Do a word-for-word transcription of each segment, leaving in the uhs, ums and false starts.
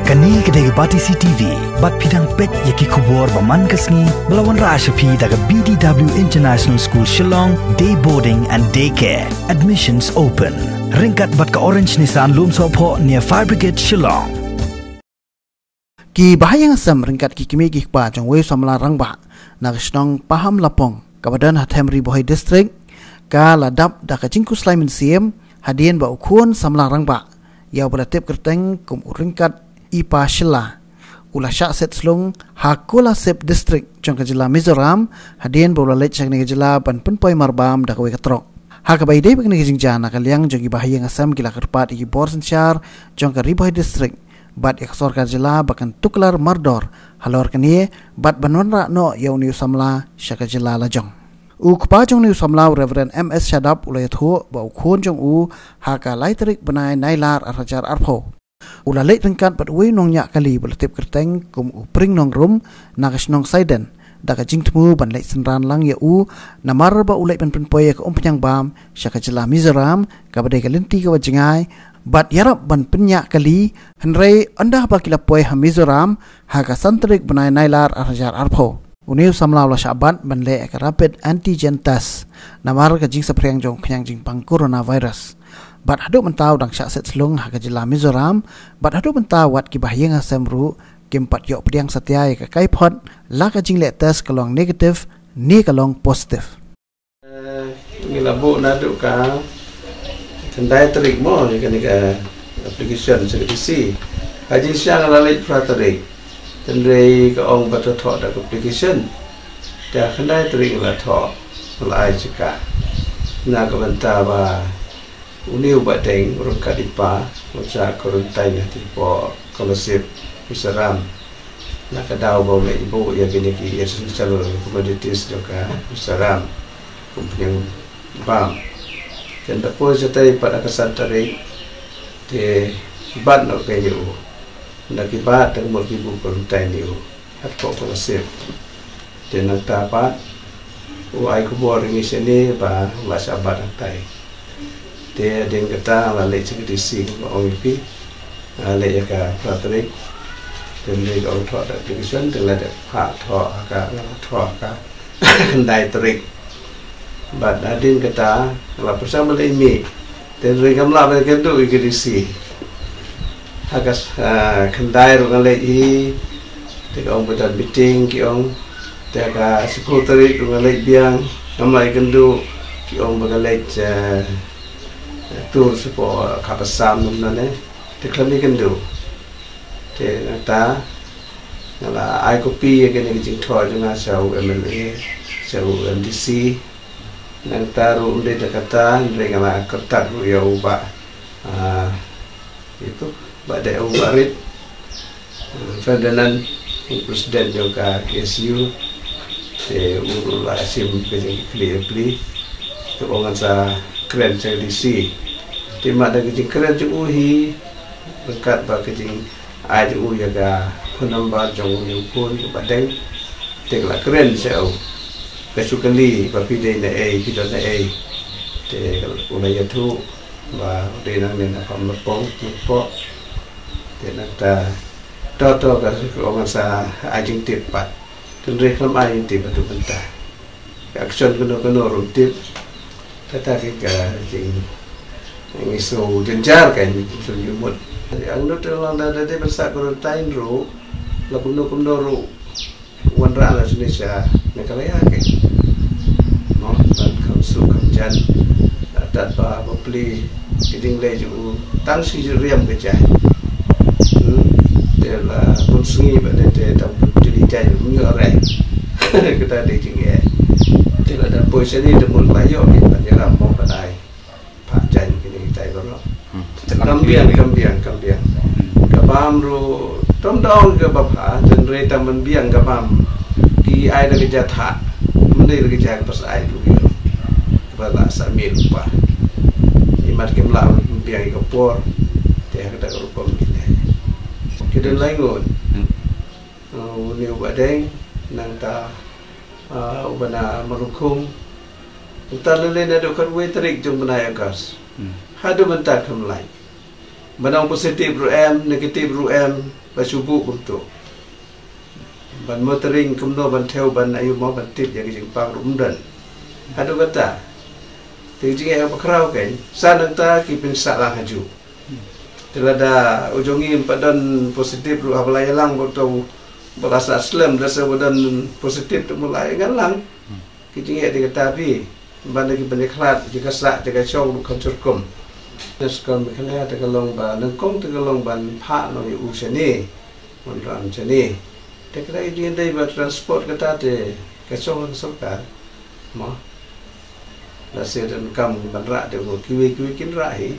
Kane ka dei ka Batesi T V, bad phi dang peit ïa ki khubor ba man ka sngi, ba la wanrah sha phi da ka B D W International School Shillong, Day Boarding and Day Care. Admissions open. Ryngkat bad ka Orange Nissan Lumsohphoh near Fire Brigade Shillong. Ki bahaïing hasem ryngkat ki kmie ki kpa jong uwei u samla rangbah na ka shnong Pahamlapong kaba don ha Themri Bhoi District, ka la dap da ka jingkhuslai mynsiem hadien ba u khun samla rangbah, ïa uba la tip kyrteng kum u Ryngkat Ipa Shylla, u la shah set slung ha Kolasib District jong ka jylla Mizoram, hadien ba u la leit sha kane ka jylla ban pynpoi marbam da kawei ka trok. Ha kaba ïadei bad kane ka jingjia, na ka liang jong ki bahaïing hasem ki la kyrpad ïa ki bor synshar jong ka Ri Bhoi District bad ïa ka sorkar jylla ba kan tuklar mardor halor kane, bad ban wanrah noh ïa une u samla sha ka jylla lajong. U kpa jong une u samla, u Reverend M S Shadap, u la ïathuh ba u khun jong u, ha ka lai tarik bnai Nailar ar hajar arphew, u la leit ryngkat bad uwei u nongñiah kali ba la tip kyrteng kum u Pring Nongrum na ka shnong Saiden, da ka jingthmu ban leit synran lang ïa u, namar ba u leit ban pynpoi ïa ka umphniang bam sha ka jylla Mizoram, kaba dei ka lynti kaba jngai, bad ïarap ban pynñiah kali, hynrei ynda ba ki la poi ha Mizoram ha ka san tarik bnai Nailar ar hajar arphew, une u samla u la shah bat ban leh ïa ka rapid antigen test namar ka jingsaphriang jong ka khñiang jingpang coronavirus. Bad haduh mynta u dang shah set slung ha ka jylla Mizoram, bad haduh mynta wat ki bahaïing hasem ruh kim pat ïoh pdiang satia ïa ka kaiphod, la ka jingleh test ka long negative ne ka long positive. Eh, ngi la buh naduh ka khyndai tarik mo, ïa kane ka application sha ka D C. Ha jingshisha nga la leit phra tarik. Hynrei ka ong ba to thoh da ka application. Te ha khyndai tarik nga la thoh, nga la ai jaka. Na ka bynta ba une u Bah Deng, u Ryngkat Ipa, u shah quarantine ha ti hapoh Kolasib, Mizoram. Na ka daw ba u leit buh ïa kine ki essential commodities jong ka Mizoram, kum pynïang bam. Te ynda poi shatai pat ha ka san tarik, te bat noh ka ïa u. Ynda ki bat, te ka mut ki buh quarantine ïa u hapoh Kolasib. Te nangta pat u ai khubor ïa ngi shane ba la shah bat hangtai. Te hadien kata nga la leit sha ka D C, kumba ong ïa phi, nga la leit ïa ka phra tarik. Te hynrei ka ong thoh da application, te nga la dep phah thoh ha ka, nga la thoh ha ka khyndai tarik. Bad hadien kata nga la pyrshang ban leit mih, te hynrei ngam lah ban ïakynduh ïa ka D C. Ha ka, ah, khyndai ruh nga leit hi, te ka ong ba don meeting, ki ong. Te ha ka shiphew tarik ruh nga leit biang, ngam lah ïakynduh, ki ong ba nga leit, eh, tour shapoh Khap Assam, kumne. Te khlem ïakynduh. Te nangta nga la ai copy ïa kane ka jingthoh jong nga sha u M L A, sha u M D C. Nangta ruh ym dei tang kata, hynrei nga la contact ruh ïa u Bah, ah, ito, Bah Deng, u Bah Rit, ah, Ferdinand, u president jong ka K S U. Te u ruh la shim ka jingkylli pli. Te u ong ngan sa kren sha ka D C. Te ma da ka jingkren jong u hi, ryngkat bad ka jing ai jong u ïa ka phone number jong une u khun, u Bah Deng. Te ka la kren sha u. Ka shu kylli ba phi dei naei, phi don naei. Te u la ïathuh ba u dei nangne na Pahamlapong, Nongpoh. Te nangta, to to, ka shu ong ngan sa ai jingtip pat. Hynrei khlem ai jingtip haduh mynta. Ka action kano kano ruh ym tip. Kata ka, ka jing, ngi sngew jynjar, ka ngi sngew jingmut. Angnud te la da, da dei ban sah quarantine ruh, la kumno kumno ruh wanrah na shane sha Meghalaya, ka. Mo, ban kham suk kham jan. Tad ba bapli ki jingleh jong u tang shi riam ka jaiñ. Hmm. Te la bun sngi ba dei te tang bun jali jaiñ, ym ïoh re. Kata dei jingeh. Te la da poi shane te mut la ïoh ki ban ïarap mo, ban ai. Phah jaiñ kine kitai baroh. Hmm. Kam biang, kam biang, kam biang. Hmm. Ka bam ruh, tom dong ka bam ha, hynrei tang ban biang ka bam. Ki ai da ka jaka, ym dei da ka jaka ba sa ai ruh ïa. Ba la sa mih lypa. Imat kim lah biang ïa ka por. Te ha kata ka rukom kine. Ki don lai ngut. Hmm. Uh, une u Bah Deng, nangta, uh, u ba na Malukhung. Uta lei lei naduh khatwei tarik jong bnai August. Hmm. Haduh mynta kam lait. Ban ong positive ruh em, negative ruh em, ba shu buh kumto. Ban monitoring kumno ban thew ban ayu mo ban tip ïa ki jingpang ruh ym don. Haduh kata. Te ki jingeh ba khraw kein, sa nangta ki pynsah lang ha ju. Te lada u jong ngi ym pat don positive ruh haba la ïalang ba to ba la sah slem, da sa ba don positive te mula ïa ngan lang. Ki jingeh te kata bi ban da ki ban ïakhlad, ki ka sah te ka shong ruh ka jur kum. Te skul Meghalaya te ka long ba nyngkong te ka long ban phah noh ïa u shane, ban ran shane. Te kata ki jingeh dei ba transport kata te ka shong ka sorkar. Mo. La sdang kam ban rah te mo kiwei kiwei kin rah hi.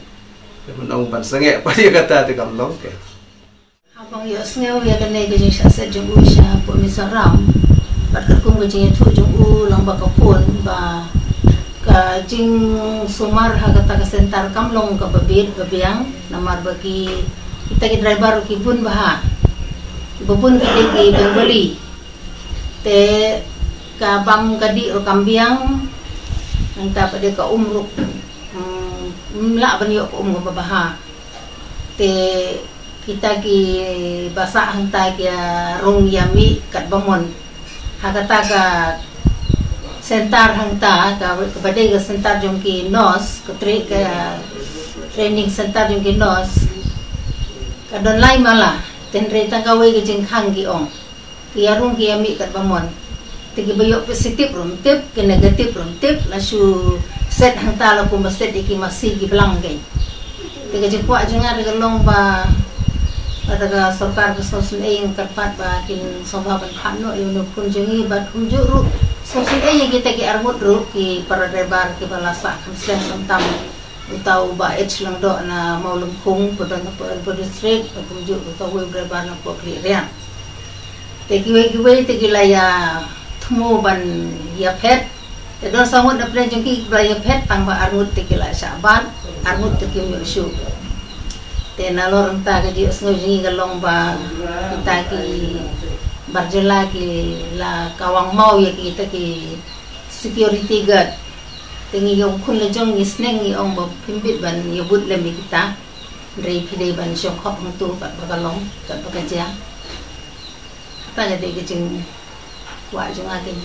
Te ban ong ban sangeh pat ïa kata te kam long ke. Haba nga ïohsngew ïa kane ka jingshah set jong u sha pud Mizoram, bad katkum ka jingïathuh jong u lang ba ka pun ba ka jingsumar ha kata ka center kam long kaba bit ba biang, namar ba ki, kita ki driver ki bun bha, ba bun ki dei ki Bengali. Te ka bam ka dih ruh kam biang, nangta pat de ka um ruh, mm, ym lah ban ïoh ka um kaba bha. Te kita ki ba sah hangta ki ïa rung ïa mih katba mon. Ha kata ka center hangta, ka, kaba dei ka center jong ki nurse, ka tra-, ka training center jong ki nurse. Ka don lai mala, te hynrei tang kawei ka jingkhang ki ong. Ki ïa rung ki ïa mih katba mon. Te kiba ïoh positive ruh ym tip, ki negative ruh ym tip, la shu set hangta la kumba set ïa ki masi ki blang kein. Te ka jingkwah jong nga te ka long ba, lada ka sorkar ka sngewsynei, nga kyrpad ba kin sngewbha ban phah noh ïa une u khun jong ngi bad kumjuh ruh sngewsynei ïa kita ki arngut ruh ki para driver kiba la sah kham slem khamtam. Uta u Bah H Lyngdoh na Mawlymkhrung, ba don hapoh Albo District, bad kumjuh uta uwei u driver na hapoh Khliehriat. Te kiwei kiwei te ki la ïa thmu ban ïa phet. Te don saw ngut na pdeng jong ki kiba la ïa phet, tang ba arngut te ki la shah bat, arngut te kim ïoh shuh. Te nalor nangta ka jingïohsngew jong ngi ka long ba kita ki bar jylla ki la kawang maw ïa kita ki security guard. Te ngi ïa u khun la jong ngi sneng ngi ong ba phim bit ban ïa bud lem ïa kita. Hynrei phi dei ban shong khop hangto katba ka long, katba ka jia. Kata ka dei ka jingkwah jong nga kein.